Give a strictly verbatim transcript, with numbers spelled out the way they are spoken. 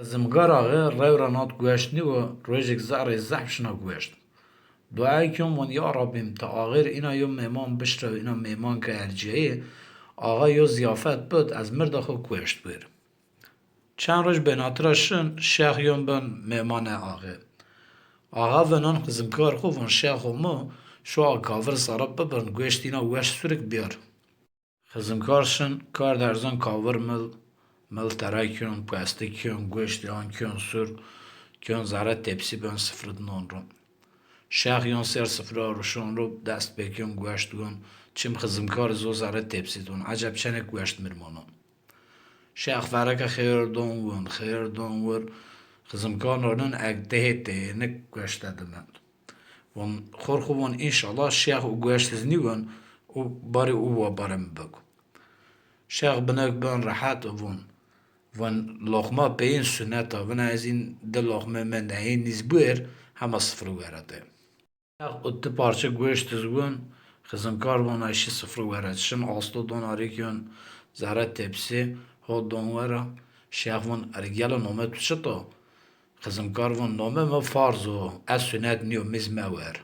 Xizimkar axê rew ra nat gueşt nîwo, rojêk zerrê zehf şina gueşt. Dua kên von, ya Rabbîm, ti axêr îna yo mêman bişrew, îna mêman ke erceyê, axa yo zîyafet bid, ez mirda xo gueşt wêr. Çend roj bênati ra şin, şex yon bin mêmanê axê. Axa vinon xizimkar xo von, şexo mi, şo a kavir sere bibirn, gueşt îna weş surik biyar. Xizimkar şin, kard erzon kavir mil, mil tera kên, puesti kên, gueştî an kên sur, kên zere tepsî ben sifri di non ro. Şex yon ser sifra ro şon ro, dest pê kên gueşt gon, çim xizimkar zo zere tepsî don, eceb çenek gueşt mir mono. Şex vereke xêr don win, xêr don wir, xizimkar nonin eg dehê teyênik gueşte di mend. Von, xor xo von, înşallah şex û gueştiz nîwin û barê û wa barê mi bik. Şex binek bin rehet û von, von, loqma peyên sunet a, vina ez în di loqme mend, eyên nîz buêr, hema sifri werete. Şex û di parçe gueştiz win, xizimkar von, ay şi sifri weret. Şin asto don arî kên zere tepsî, ho don wera. Şex von, erê gelo nome tu çit o? Xizimkar von, nome mi farz o, ez sunet nîyo, mîz mewer.